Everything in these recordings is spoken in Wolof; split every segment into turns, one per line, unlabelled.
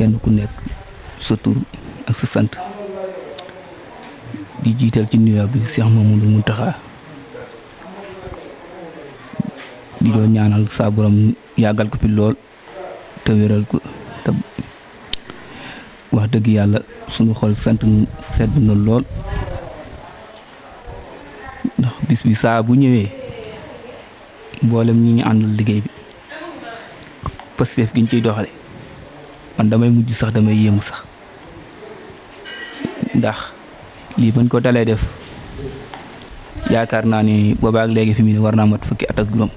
kenn ku nekk sa tur ak sa sant di jiital ci nuyoo bi Cheikh Mamadou Mountakha di doon ñaanal saa borom yàggal ko fi lool te wéral ko te wax dëgg yàlla sunu xol sedd na lool ndax bis bi saa bu ñëwee mboolem ñi ñu àndal liggéey bi Pastef gi ñu ciy doxale man damay mujj sax damay yéemu sax ndax lii bañ ko dalee def yaakaar naa ni boobaak léegi fi mu ne war naa mat fukki at ak juróom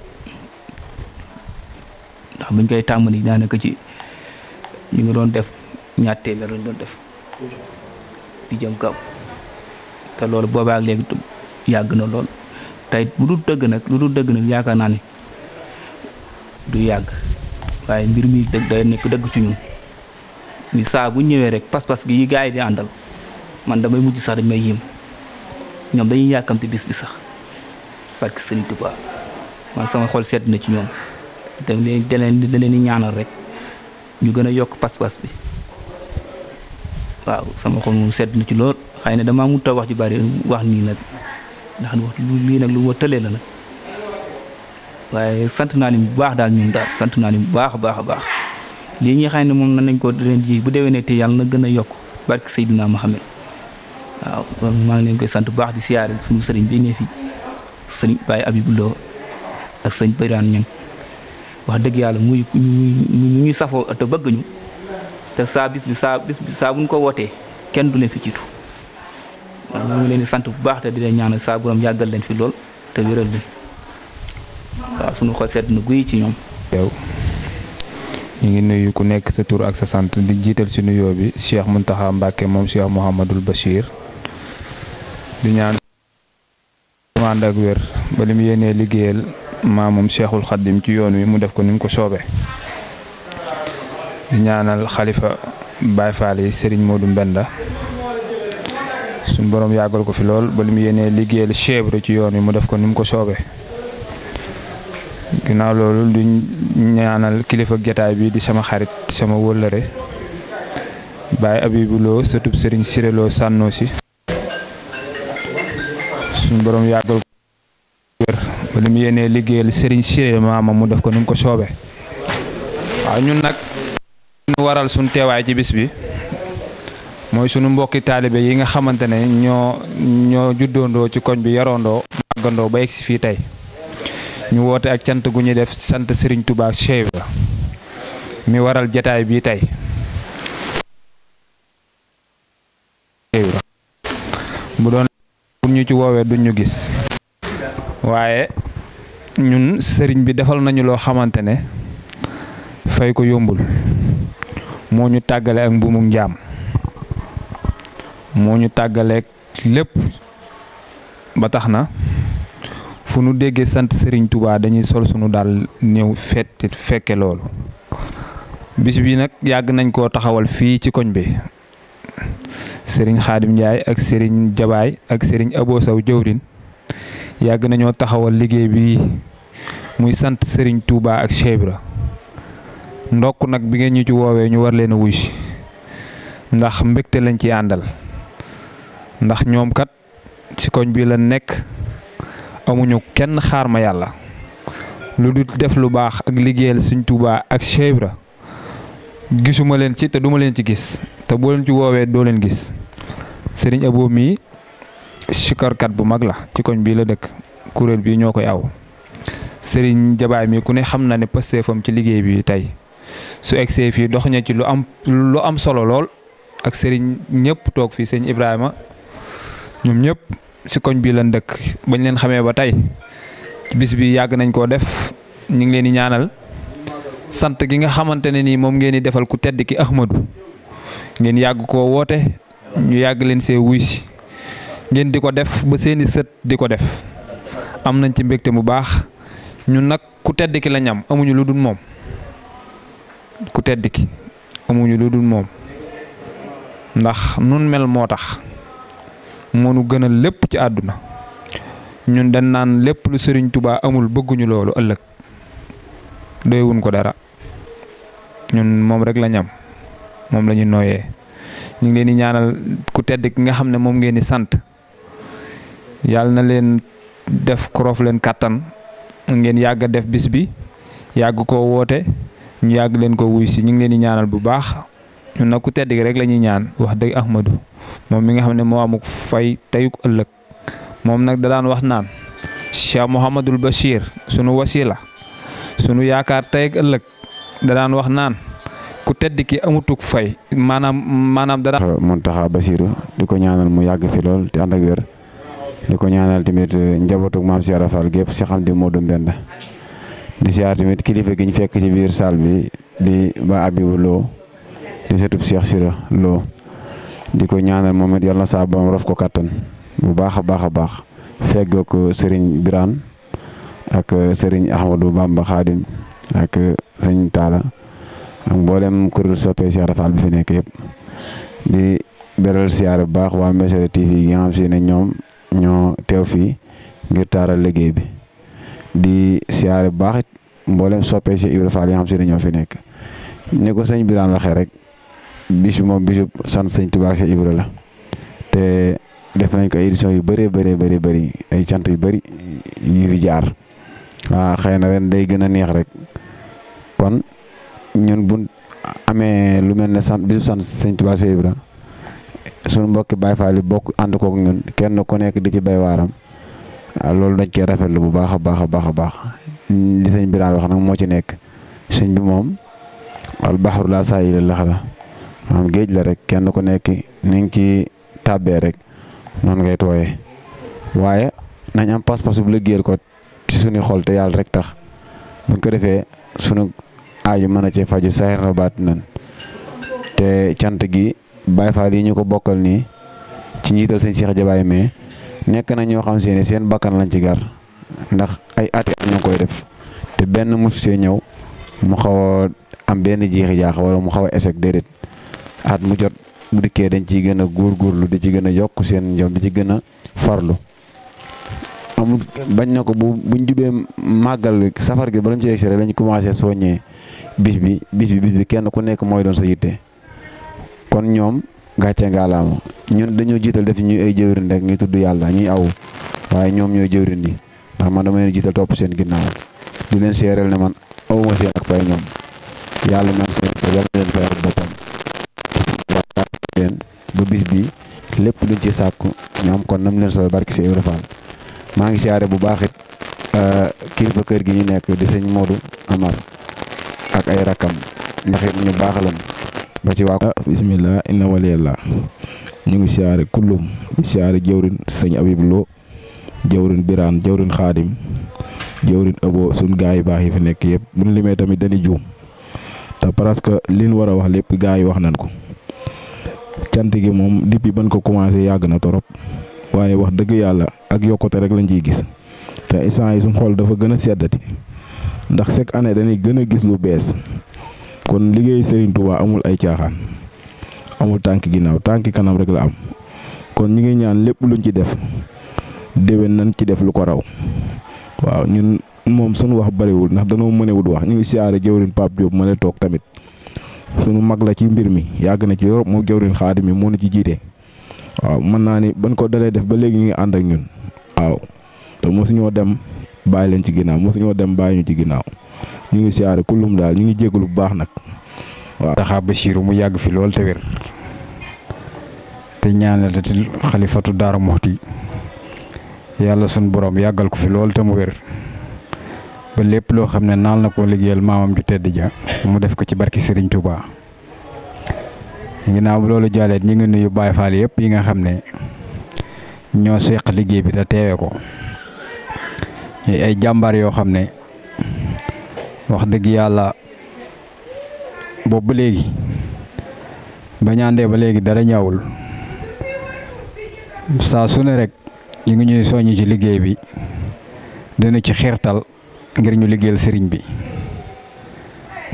ndax buñ koy tàmbali daanaka ci ñu ngi doon def ñaar téeméer lañ doon def di jëm kaw te loolu boobaak léegi yàgg na lool tey lu dul dëgg nag yaakaar naa ni du yàgg waaye mbir mi dëgg day nekk dëgg ci ñun ni saa bu ñëwee rek pas-pas gi yi gaay yi di àndal man damay mujj sax dañ may yéem ñoom dañuy yàkkamti bis bi sax parce que Sëriñ Tuubaa man sama xol sedd na ci ñoom da leen di ñaanal rek ñu gën a yokk pas-pas bi waaw sama xol moom sedd na ci lool xëy na damaa mënut a wax ju bari wax nii nag ndax wax lii nag lu ma tëlee la nag waaye sant naa ni bu baax daal ñun daal sant naa ni bu baax a baax lii ñi xam ne moom nañ ko leen ji bu déwénee te yàlla na gën a yokk barke Seydina Muhammad waaw loolu maa ngi leen koy sant bu baax di siyaare suñu sëriñ bi ne fi sëriñ Baye Abibou Lo ak sëñ Birane Niang wax dëgg yàlla muy ñuy safoo te bëgg ñu te saa bis bi saa buñ ko wootee kenn du leen fi jiitu waaw maa ngi leen di sant bu baax te di leen ñaanal saa borom yàggal leen fi lool te wéral leen waaw suñu xol sedd na guy ci ñoom.
yow ñu ngi nuyu ku nekk sa tur ak sa sant di jiital ci nuyoo bi Cheikh Mountakha Mbacké moom Cheikh Mouhamadoul Bachir di ñaan ànd ak wér ba li mu yéenee liggéeyal maamam Cheikhul Khadim ci yoon wi mu def ko ni mu ko soobee di ñaanal xalifa Baye Fall yi Serigne Modou Mbenda suñu borom yàggal ko fi lool ba li mu yéenee liggéeyal chèvre ci yoon wi mu def ko ni mu ko soobee ginnaaw loolu du ñaanal kilifa jotaay bi di sama xarit sama wóllëre Baye Abibou Lo sëtub Serigne Siré Lo sànnoo si suñu borom yàggal ko wér ba li mu yéenee liggéeyal Serigne Siré maama mu def ko ni mu ko soobee waaw ñun nag ñu waral suñu teewaay ci bis bi mooy sunu mbokki taalibe yi nga xamante ne ñoo juddoondoo ci koñ bi yaroondoo màggandoo ba egsi fii tey ñu woote ak cant gu ñu def sant Serigne Touba Cheikh Ibra mi waral jataay bii tey bu doon bu ñu ci woowee duñ ñu gis waaye ñun sëriñ bi defal nañu loo xamante ne fay ko yombul moo ñu tàggale ak mbuumu njaam moo ñu tàggaleek lépp ba tax na fu nu déggee sant Serigne Touba dañuy sol sunu daal ñëw fekke loolu bis bi nag yàgg nañ koo taxawal fii ci koñ bi Serigne Khadim Ndiaye ak Serigne Jabaay ak Serigne Abo Sow jëwrin yàgg nañoo taxawal liggéey bi muy sant Serigne Touba ak Cheikh Ibra ndokk nag bi ngeen ñu ci woowee ñu war leen a wuy si ndax mbégte lañ ci àndal ndax ñoom kat ci koñ bi la nekk amuñu kenn xaar ma yàlla lu dul def lu baax ak liggéeyal Sëñ Tuubaa ak Cheikh Ibra gisuma leen ci te duma leen ci gis te boo leen ci woowee doo leen gis Serigne Abo mii sikarkat bu mag la ci koñ bii la dëkk kuréel bii ñoo koy aw Serigne Jabaay mi ku ne xam na ne pasteefam ci liggéey bi tey su egsee fii dox ña ci lu am solo lool ak Serigne ñëpp toog fii sëñ Ibrahima ñoom ñëpp ci koñ bii lan dëkk bañ leen xamee ba tey bis bi yàgg nañ koo def ñu ngi leen di ñaanal sant gi nga xamante ne nii moom ngeen di defal ku tedd ki Ahmadou ngeen yàgg koo woote ñu yàgg leen see wuy si ngeen di ko def ba seeni sët di ko def am nañ ci mbégte mu baax ñun nag ku tedd ki la ñam amuñu lu dul moom ku tedd ki amuñu lu dul moom ndax nun mel moo tax moo nu gënal lépp ci àdduna ñun dañ naan lépp lu Serigne Touba amul bëgguñu loolu ëllëg doywuñ ko dara ñun moom rek la ñam moom la ñu nooyee. ñu ngi leen di ñaanal ku tedd ki nga xam ne moom ngeen di sant yàlla na leen def koroof leen kàttan ngeen yàgg a def bis bi yàgg koo woote ñu yàgg leen ko wuy si ñu ngi leen di ñaanal bu baax ñun nag ku tedd gi rek la ñuy ñaan wax dëgg Ahmadou moom mi nga xam ne moo amuk fay teyuk ëllëg moom nag da daan wax naan Cheikh Mouhamadul Bachir sunu wasila sunu yaakaar tey ak ëllëg da daan wax naan ku tedd ki amutuk fay maanaam da daan
Mountakha Bassirou di ko ñaanal mu yàgg fi lool te ànd ak wér di ko ñaanal tamit njabootuk maam Cheikh Rafal gépp si xam di Modou Mbenda di siyaar tamit kilifa gi ñu fekk ci biir salle bi di ba Abibou Lo di setub Cheikh Sira Lo di ko ñaanal moom it yàlla na saa borom rof ko kattan bu baax a baax a baax feggoo ko Serigne Birane ak Serigne Ahmadou Bamba Khadim ak Serigne Talla ak mboolem kuréel soppee Cheikh Rafal bi fi nekk yëpp di beral siyaare bu baax waa Mesere TV yi nga xam si ne ñoom ñoo teew fii ngir taaral liggéey bi di siyaare bu baax it mboolem soppee Cheikh Ibra Fall yi nga xam si ne ñoo fi nekk ni ko sëñ Birane waxee rek bis bi moom bisu sant sëñ Tuubaa ak Cheikh Ibra la te def nañ ko ay édition yu bëree bëri ay cant yu bëri yu fi jaar waaw xëy na ren day gën a neex rek kon ñun bu amee lu mel ne sant bisu sant sëñ Tuubaa Cheikh Ibra suñu mbokki Baay Faal yi bokk ànd kook ñun kenn ku nekk di ci bay waaram loolu dañ koy rafetlu bu baax a baax li sëñ Birane wax nag moo ci nekk sëñ bi moom al baxru laa saayila lax la maanaam géej la rek kenn ku nekk ni nga ci tàbbee rek noonu ngay tooyee waaye nañ am pas-pas bu liggéeyal ko ci suñu xol te yàlla rek tax buñ ko defee sunu aaju mën a cee faju saxir na baat nan te cant gi Baay Faal yi ñu ko bokkal nii ci njiital sëñ Cheikh Jabaay mais nekk na ñoo xam ne seen bakkan lañ ci gar ndax ay ati at ñu koy def te benn mosu see ñëw mu xaw a am benn jeexi jaax wala mu xaw a échec déedéet at mu jot bu dikkee dañ ciy gën a góorgóorlu di ci gën a yokk seen njom di ci gën a farlu amul bañ na ko buñ jubee màggal safar gi ba lañ ci egsi rek lañ commencé soññee bis bi kenn ku nekk mooy doon sa yitte kon ñoom gàcce ngaalaama ñun dañoo jiital def ñuy ay jëwriñ rek ñuy tudd yàlla ñuy aw waaye ñoom ñooy jëwriñ yi ndax man dama leen jiital topp seen ginnaaw di leen seereel ne man awuma seen ak pay ñoom yàlla man seen ko yàlla leen fayal boppam leen ba bis bi lépp luñ ci sàkku ñu am kon nam leen sooy barki si Ibra Fall maa ngi siyaare bu baax it kilifa kër gi ñu nekk di sëñ Modou Amar ak ay rakkam ndax it ñu baaxalan ba ci waa
bismillah inna waliyallah ñu ngi siyaare kullum di siyaare jëwrin sëñ Abib Lo jëwrin Birane jëwrin Xaadim jëwrin Abo suñ gaa yi baax yi fi nekk yëpp buñ limee tamit dañuy juum te parce que liñ war a wax lépp gaa yi wax nañ ko cant gi moom depuis ban ko commencé yàgg na torop waaye wax dëgg yàlla ak yokkute rek lañ ciy gis te instant yi suñ xool dafa gën a seddati ndax chaque année dañuy gën a gis lu bees kon liggéey Serigne Touba amul ay caaxaan amul tànki ginnaaw tànki kanam rek la am kon ñi ngi ñaan lépp luñ ci def déwén nañ ci def lu ko raw waaw ñun moom suñu wax bariwul ndax danoo mënewul wax ñu ngi siyaare jëwrin Pape Diop ma lay toog tamit sunu mag la ci mbir mi yàgg na ci yor moo jëwrin Xaadim mi moo na ci jiite waaw mën naa ni ban ko dalee def ba léegi ñu ngi ànd ak ñun waaw te mosuñoo dem bàyyi leen ci ginnaaw mosuñoo dem bàyyi ñu ci ginnaaw ñu ngi siyaare kullum daal ñu ngi jégalu bu baax nag waaw.
Mountakha Bassirou mu yàgg fi lool te wér te ñaanalati xalifatu Daaru Muxti yàlla sun borom yàggal ko fi lool te mu wér ba lépp loo xam ne naal na koo liggéeyal maamam ju tedd ja mu def ko ci barki Serigne Touba. ginnaaw bu loolu jàlleet ñi ngi nuyu Baay Faal yëpp yi nga xam ne ñoo seq liggéey bi te teewe ko ay jàmbaar yoo xam ne wax dëgg yàlla boobu ba léegi ba ñaandee ba léegi dara ñaawul saa su ne rek ñu ngi ñuy soññi ci liggéey bi dina ci xiirtal ngir ñu liggéeyal sëriñ bi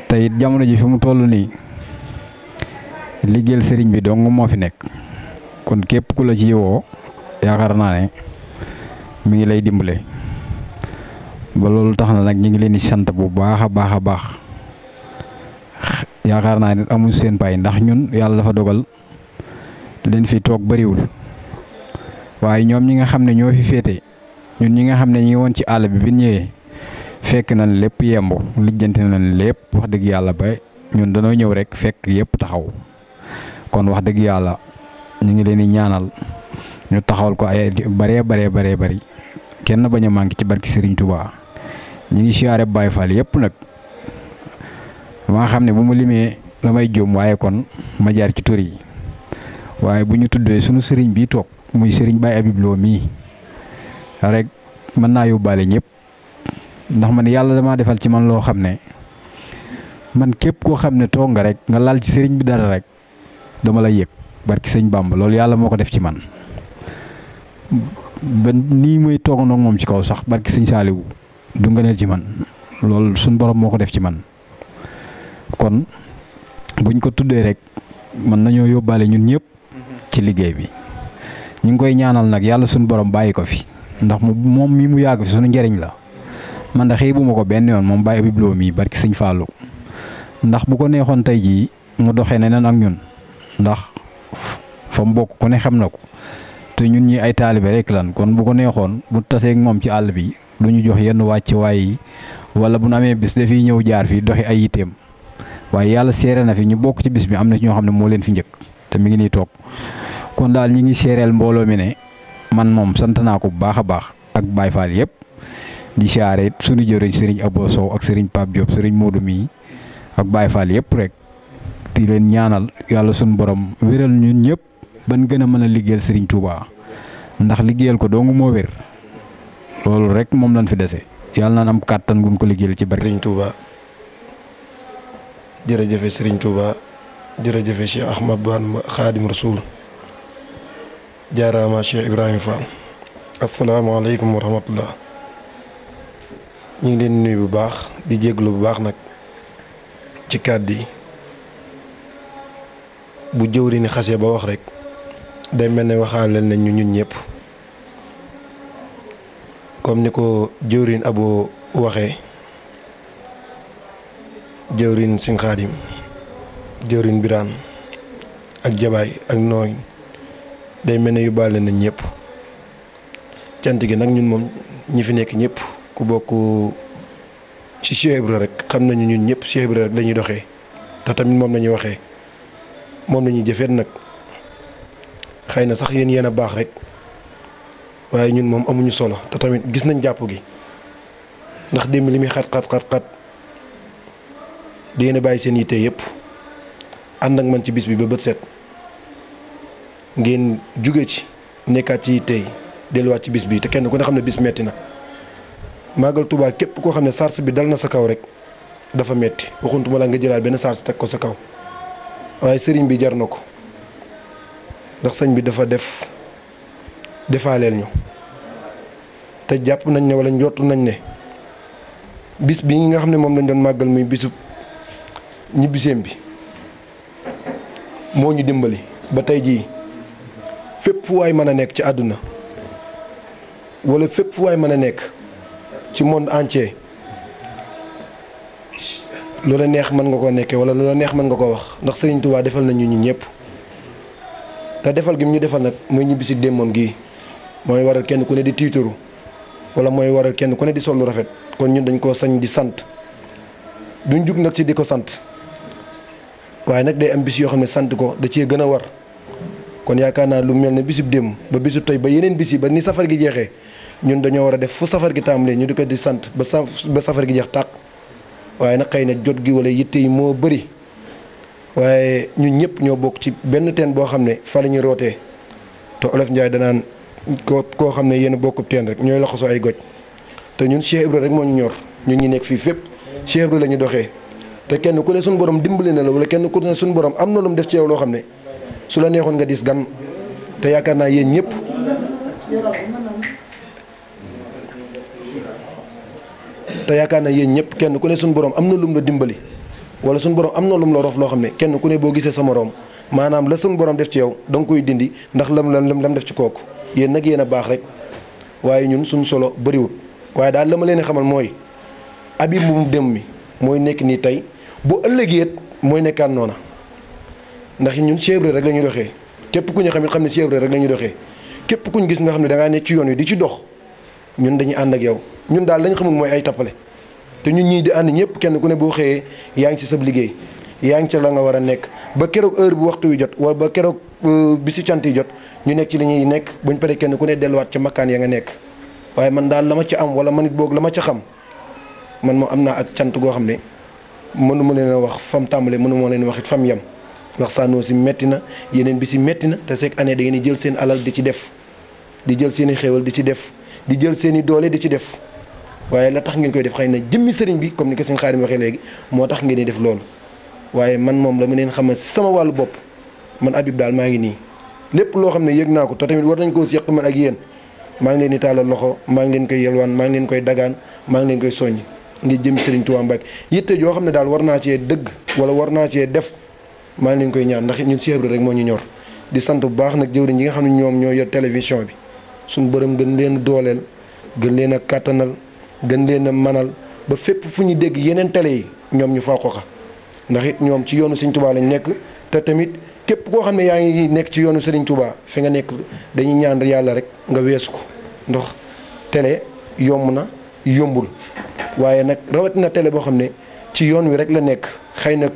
te it jamono ji fi mu toll nii liggéeyal sëriñ bi dong moo fi nekk kon képp ku la ci woo yaakaar naa ne mi ngi lay dimbale ba loolu tax na nag ñu ngi leen di sant bu baax a baax a baax yaakaar naa ne amul seen pay ndax ñun yàlla dafa dogal leen fi toog bariwul waaye ñoom ñi nga xam ne ñoo fi féete ñun ñi nga xam ne ñi woon ci àll bi ñëwee fekk nañ lépp yemb lijjanti nañ lépp wax dëgg yàlla ba ñun dañoo ñëw rek fekk yëpp taxaw kon wax dëgg yàlla ñu ngi leen di ñaanal ñu taxawal ko ay bari kenn bañ a manqué ci barki Serigne Touba ñu ngi siyaare Baye Fall yëpp nag ma xam ne bu ma limee damay jóom waaye kon ma jaar ci tur yi waaye bu ñu tuddee sunu sëriñ bi toog muy sëriñ Baye Habib Lo mii rek mën naa yóbbaale ñëpp ndax man yàlla damaa defal ci man loo xam ne man képp koo xam ne toog nga rek nga laal ci sëriñ bi dara rek dama lay yëg barki sëñ Bamba loolu yàlla moo ko def ci man ba nii muy toog nag moom ci kaw sax barki sëñ Saaliwu du ngëneel ci man loolu suñ borom moo ko def ci man kon buñ ko tuddee rek mën nañoo yóbbaale ñun ñëpp ci liggéey bi ñu ngi koy ñaanal nag yàlla suñ borom bàyyi ko fi ndax moom mii mu yàgg fi suñu njëriñ la man da xëy bu ma ko benn yoon moom Baye Habib Lo mii barki sëñ Fallou ndax bu ko neexoon tey jii mu doxee neneen ak ñun ndax fa mu bokk ku ne xam na ko te ñun ñi ay taalibe rek lan kon bu ko neexoon bu taseeg moom ci àll bi lu ñu jox yenn wàcc waaye wala bu nu amee bis dafiy ñëw jaar fi doxi ay yitteem waaye yàlla seere na fi ñu bokk ci bis bi am na ñoo xam ne moo leen fi njëkk te mi ngi nii toog kon daal ñi ngi seereel mbooloo mi ne man moom sant naa ko bu baax a baax ak Baye Fall yëpp di siyaare suñu jëriñ Serigne Abo Sow ak Serigne Pape Diop Serigne Modou mii ak Baye Fall yëpp rek di leen ñaanal yàlla suñu borom wéral ñun ñëpp ban gën a mën a liggéeyal Serigne Touba ndax liggéeyal ko dong moo wér loolu rek moom lañ fi dese yàlla naan am kàttan gun ko liggéeyal ci bari
Serigne Touba jërëjëfe Serigne Touba jërëjëfe Cheikh Ahmad Bamba Khadim Rasoul jaaraama Cheikh Ibrahima Fall asalaamaaleykum wa rahmatullah ñu ngi leen nuyu bu baax di jéglu bu baax nag ci kàddu yi bu jëwri ni xasee ba wax rek day mel ne waxaaleel nañ ñu ñun ñëpp comme ni ko jëwrin Abo waxee jëwrin Sëñ Xaadim jëwrin Biraan ak Jabaay ak Nooy day mel ne yóbbaale nañ ñëpp cant gi nag ñun moom ñi fi nekk ñëpp ku bokk ci Cheikh Ibra rek xam nañu ñun ñëpp Cheikh Ibra rek lañuy doxee te tamit moom lañuy waxee moom lañuy jëfeet nag xëy na sax yéen a baax rek waaye ñun moom amuñu solo te tamit gis nañ jàpp gi ndax démb li muy xat di ngeen a bàyyi seen yitte yëpp ànd ak man ci bis bi ba bët set ngeen jóge ci nekkaat ci yitte yi delluwaat ci bis bi te kenn ku ne xam ne bis metti na Màggal Tuubaa képp koo xam ne sars bi dal na sa kaw rek dafa metti waxuntuma la nga jëlaat benn sars teg ko sa kaw waaye sëriñ bi jar na ko ndax sëñ bi dafa defaaleel ñu te jàpp nañ ne wala njortu nañ ne bis bi nga xam ne moom lañ doon màggal muy bisu ñibbiseem bi moo ñu dimbali ba tey jii fépp fu waay mën a nekk ci àdduna wala fépp fu waay mën a nekk ci monde entier loola neex mën nga koo nekkee wala loola neex mën nga ko wax ndax Serigne Touba defal nañu ñun ñëpp te defal gi mu ñu defal nag mooy ñibbisi démbam gii mooy waral kenn ku ne di tiitaru wala mooy waral kenn ku ne di sol lu rafet kon ñun dañ koo sañ di sant duñ jug nag si di ko sant waaye nag day am bis yoo xam ne sant ko da cee gën a war kon yaakaar naa lu mel ne bisub démb ba bisub tey ba yeneen bis yi ba ni safar gi jeexee ñun dañoo war a def fu safar gi tàmbalee ñu di ko di sant ba safar gi jeex tàq waaye nag xëy na jot gi wala yitte yi moo bëri waaye ñun ñëpp ñoo bokk ci benn teen boo xam ne fa la ñuy rootee te Olof Njaay danaan koo xam ne yéen bokkub teen rek ñooy laxasoo ay goj te ñun Cheikh Ibra rek moo ñu ñor ñun ñi nekk fii fépp Cheikh Ibra la ñu doxee te kenn ku ne suñu borom dimbali na la wala kenn ku ne suñu borom am na lu mu def ci yow loo xam ne su la neexoon nga dis gan te yaakaar naa yéen ñëpp kenn ku ne suñu borom am na lum la dimbali wala suñu borom am na lum la rof loo xam ne kenn ku ne boo gisee sa morom maanaam la suñu borom def ci yow da nga koy dindi ndax lam def ci kooku yéen nag yéen a baax rek waaye ñun suñu solo bëriwul waaye daal la ma leen xamal mooy Habib mu dem mi mooy nekk nii tey bu ëllëgee it mooy nekkaat noona ndax ñun Cheikh Ibra rek la ñuy doxee képp ku ñu xam it xam ne Cheikh Ibra rek la ñuy doxee képp ku ñu gis nga xam ne da ngaa nekk ci yoon wi di ci dox ñun dañuy ànd ak yow ñun daal lañ xamul mooy ay tappale te ñun ñii di ànd ñëpp kenn ku ne boo xëyee yaa ngi ci sab liggéey yaa ngi ca la nga war a nekk ba keroog heure bu waxtu wi jot wala ba keroog bisi cant yi jot ñu nekk ci li ñuy nekk buñ paree kenn ku ne delluwaat ca makkaan ya nga nekk waaye man daal la ma ca am wala man it boog la ma ca xam man moom am naa ak cant goo xam ne mënu ma leen a wax fam tàmbale mënu ma leen wax it fam yem ndax sànnoo si metti na yeneen bi si metti na te chaque année da ngeen di jël seen alal di ci def di jël seen i xéewal di ci def di jël seen i doole di ci def waaye la tax ngeen koy def xëy na jëmmi sëriñ bi comme ni ko sëñ Xaadim waxee léegi moo tax ngeen di def loolu waaye man moom la ma leen xamal sama wàllu bopp man Habib daal maa ngi nii lépp loo xam ne yëg naa ko te tamit war nañ koo seq man ak yéen maa ngi leen di taalal loxo maa ngi leen koy yelwaan maa ngi leen koy dagaan maa ngi leen koy soññ ngir jëm Sëriñ Tuubaa Mbàkke yitte joo xam ne daal war naa cee dëgg wala war naa cee def maa ngi leen koy ñaan ndax ñun Cheikh Ibra rek moo ñu ñor di sant bu baax nag jëwriñ yi nga xam ne ñoom ñoo yor télévision bi suñu bërëm gën leen dooleel gën leen a kàttanal gën leen a manal ba fépp fu ñu dégg yeneen télé yi ñoom ñu faa ko xa ndax it ñoom ci yoonu Sëriñ Tuubaa lañ nekk te tamit képp koo xam ne yaa ngi nekk ci yoonu Sëriñ Tuubaa fi nga nekk dañuy ñaan yàlla rek nga weesu ko ndax télé yomb na yombul waaye nag rawatina télé boo xam ne ci yoon wi rek la nekk xëy na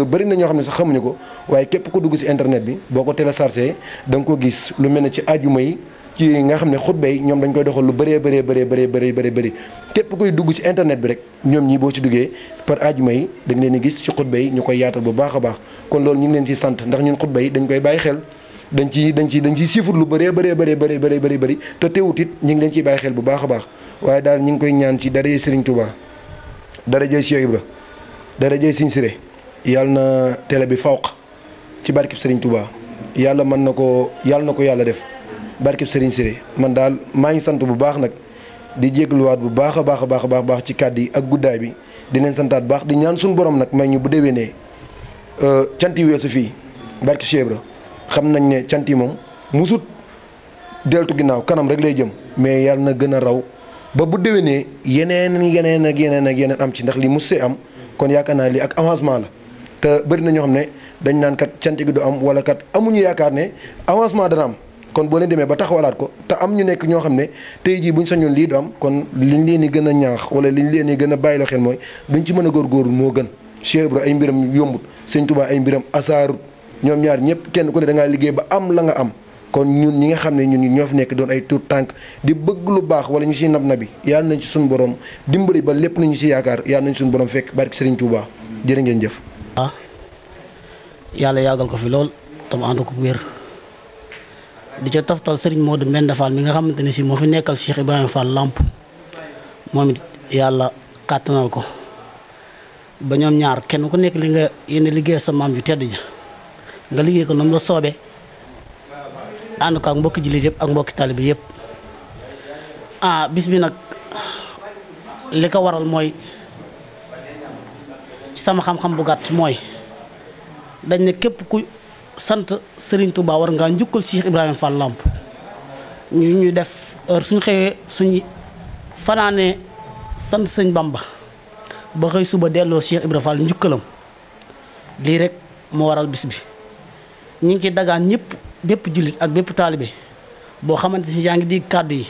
bëri na ñoo xam ne sax xamuñu ko waaye képp ko dugg ci internet bi boo ko téléchargé da nga ko gis lu mel ne ci ajuma yi ci nga xam ne xutba yi ñoom dañ koy doxal lu bëree bëri képp koy dugg ci internet bi rek ñoom ñi boo ci duggee par ajuma yi dañ leen di gis ci xutba yi ñu koy yaatal bu baax a baax kon loolu ñu ngi leen ciy sant ndax ñun xutba yi dañ koy bàyyi xel dañ ciy siifur lu bëri te teewut it ñu ngi leen ciy bàyyi xel bu baax a baax waaye daal ñu ngi koy ñaan ci daraja Serigne Touba daraja Cheikh Ibra daraja Serigne Siré yàlla na télé bi fawq ci barkib Serigne Touba yàlla mën na ko yàlla def barkib Serigne Siré man daal maa ngi sant bu baax nag di jégluwaat bu baax a baax ci kàddu yi ak guddaay bi di leen santaat baax di ñaan suñu borom nag may ñu bu déwénee cant yi weesu fii barki Cheikh Ibra xam nañ ne cant yi moom musut deltu ginnaaw kanam rek lay jëm mais yàlla na gën a raw ba bu déwénee yeneen am ci ndax li mus see am kon yaakaar naa li ak avancement la te bëri na ñoo xam ne dañ naan kat cant gi du am wala kat amuñu yaakaar ne avancement dana am kon boo leen demee ba taxawalaat ko te am ñu nekk ñoo xam ne tey jii buñ sañoon lii du am kon liñ leen di gën a ñaax wala liñ leen di gën a bàyyiloo xel mooy duñ ci mën a góorgóorlu moo gën Cheikh Ibra ay mbiram yombut Sëñ Tuubaa ay mbiram asaarut ñoom ñaar ñëpp kenn ku ne da ngaa liggéey ba am la nga am kon ñun ñi nga xam ne ñun ñoo fi nekk doon ay tuut tànk di bëgg lu baax wala ñu siy nab nabi yàlla nañ ci suñu borom dimbali ba lépp nañu si yaakaar yàlla nañ suñu borom fekk barki Sëriñ Tuubaa jërë ngeen jëf.
yàlla yàggal ko fi lool tam ànd ko wér di ca toftal Serigne Modou Mbenda Fall mi nga xamante ne si moo fi nekkal Cheikh Ibrahima Fall Lamp moom it yàlla kàttanal ko ba ñoom ñaar kenn ku nekk li nga yéene liggéey sa maam ju tedd ja nga liggéey ko noonu la soobee ànd ko ak mbokki jullit yëpp ak mbokki taalibe yëpp bis bi nag li ko waral mooy ci sama xam-xam bu gàtt mooy dañ ne képp ku sant Serigne Touba war ngaa njukkal Cheikh Ibrahima Fall Lamp ñu def heure suñu xëyee suñu fanaanee sant sëñ Bamba ba xëy suba delloo Cheikh Ibrahima Fall njukkalam lii rek moo waral bis bi ñu ngi ci dagaan ñëpp bépp jullit ak bépp taalibe boo xamante si yaa ngi di kàddu yi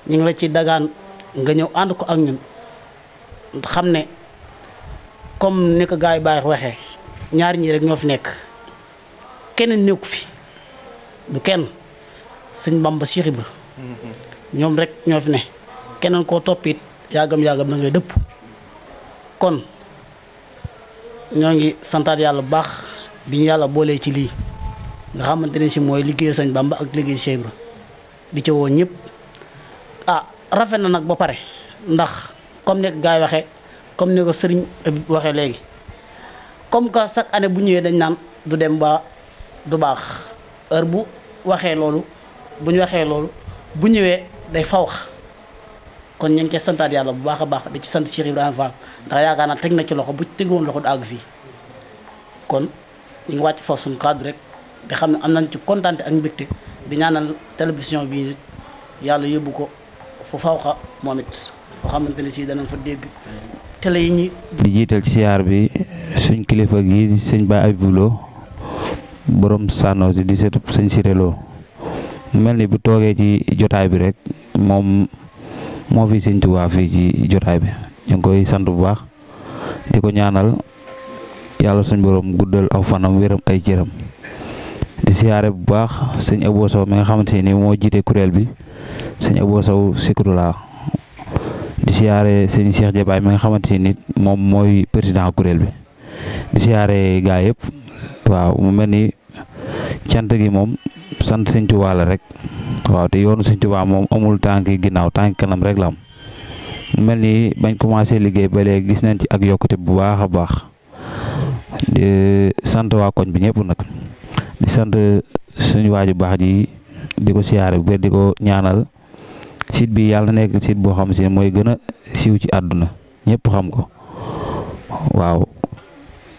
ñu ngi la ci dagaan nga ñëw ànd ko ak ñun xam ne comme ni ko gars yi bàyyi waxee ñaari ñii rek ñoo fi nekk keneen nekku fi du kenn sëñ Bamba Cheikh Ibra ñoom rek ñoo fi ne keneen koo toppit yàggam na ngay dëpp kon ñoo ngi santaat yàlla bu baax bi ñu yàlla boolee ci lii nga xamante ne si mooy liggéey sëñ Bamba ak liggéey Cheikh Ibra di ca woo ñëpp rafet na nag ba pare ndax comme ni gaa yi waxee comme ni ko sëriñ waxee léegi comme que chaque année bu ñëwee dañ naan du dem ba du baax heure bu waxee loolu bu ñu waxee loolu bu ñëwee day fawax kon ñu ngi koy santaat yàlla bu baax a baax di ci sant Cheikh Ibrahima Fall ndax yaakaar naa teg na ci loxo bu teg woon loxo du àgg fii kon ñu ngi wàcc fa suñu cadre rek te xam ne am nañ ci kontaante ak mbégte di ñaanal télévision bii nit yàlla yóbbu ko fu fawxa moom it foo xamante ne si danañ fa dégg télé yi ñi
di jiital ci siyaar bi suñ kilifa gi di sëñ Baye Abibou Lo borom sànnoo si di seetu sëñ Siré Lo mel ni bu toogee ci jotaay bi rek moom moo fi sëñ Tuubaa fii ci jotaay bi ñu ngi koy sant bu baax di ko ñaanal yàlla suñ borom guddal aw fanam wéram ay cëram di siyaare bu baax sëñ Abo Sow mi nga xamante ni moo jiite kuréel bi sëñ Abo Sow Sikurula di siyaare sëñ Cheikh Jabaay mi nga xamante ni moom mooy président kuréel bi di siyaare gaa yëpp waaw mu mel ni cant gi moom sant sëñ Tuubaa la rek waaw te yoonu sëñ Tuubaa moom amul tànki ginnaaw tànki kanam rek la am mu mel ni bañ commencé liggéey ba léegi gis nañ ci ak yokkute bu baax a baax di sant waa koñ bi ñëpp nag di sant suñu waaju baax ji di ko siyaare bu di ko ñaanal site bi yàlla na nekk site boo xam si mooy gën a siiw ci àdduna ñëpp xam ko waaw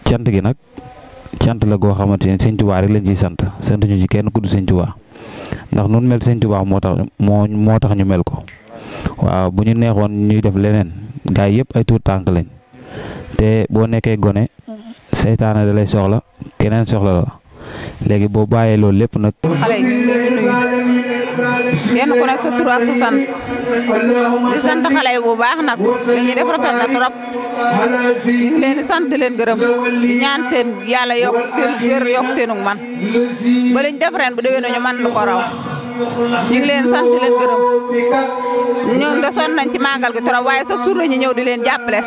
cant gi nag cant la goo xamante ni sëñ Tuubaa rek lañ ciy sant ñu ci kenn ku du sëñ Tuubaa ndax nun mel sëñ Tuubaa moo tax ñu mel ko waaw bu ñu neexoon ñuy def leneen gaay yëpp ay tuut tànk lañ te boo nekkee gone seytaane da lay soxla keneen soxla la léegi boo bàyyee loolu lépp nag.
xale yi ñu ngi nuyu kenn ku nekk sa tur ak sa sant di sant xale yi bu baax nag li ñuy def rafet na trop ñu ngi leen di sant di leen gërëm di ñaan seen yàlla yokk seen wér yokk seenu man ba liñ def ren bu déwénee ñu man lu ko raw ñu ngi leen sant di leen gërëm ñun de sonn nañ ci màggal gi trop waaye chaque jour ñu ñëw di leen jàppale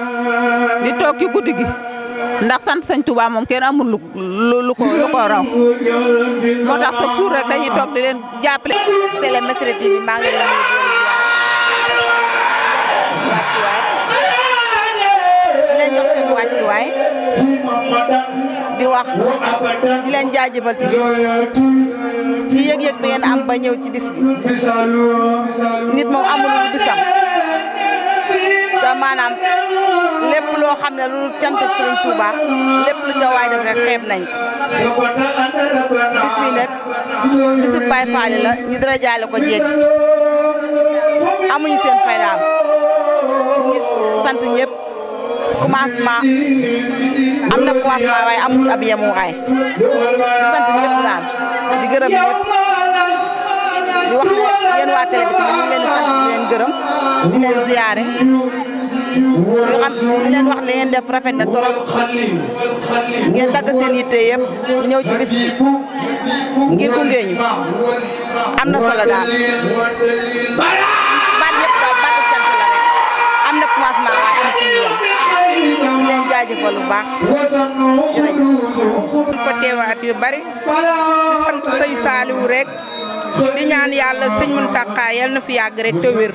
di toog ci guddi gi. ndax sant sëñ Touba moom kenn amul lu ko raw moo tax chaque jour rek dañuy toog di leen jàppale.
Télé Mesre TV maa ngi leen di leen jox seen wàccuwaay di wax di leen jaajëfal ci yëg-yëg bi ngeen am ba ñëw ci bis bi nit moom amul lu bisam te maanaam lépp loo xam ne lu cant ak Sëriñ Touba lépp lu ca waay def rek xeeb nañ ko bis bi nag bisu Baay Faal la ñu dara jaale ko jeeg amuñu seen fay daal ñu ngi sant ñëpp commencement am na commencement waaye amul ab yemuwaay di sant ñëpp daal di gërëm ñëpp di wax ne yéen waa télé bi tamit ñu leen di sant di leen gërëm di leen ziyaare yoo xam di leen wax li ngeen def rafet na trop ngeen dagg seen yitte yëpp ñëw ci bis bi ngir gunge ñu am na solo daal baat yëpp daal baatu cant la rek am na commencement waaye am ci yem di leen jaajëfal bu baax jërëjëf
ko teewaat yu bari di sant sëñ Saaliwu rek di ñaan yàlla sëñ Muntaxa yal na fi yàgg rek te wér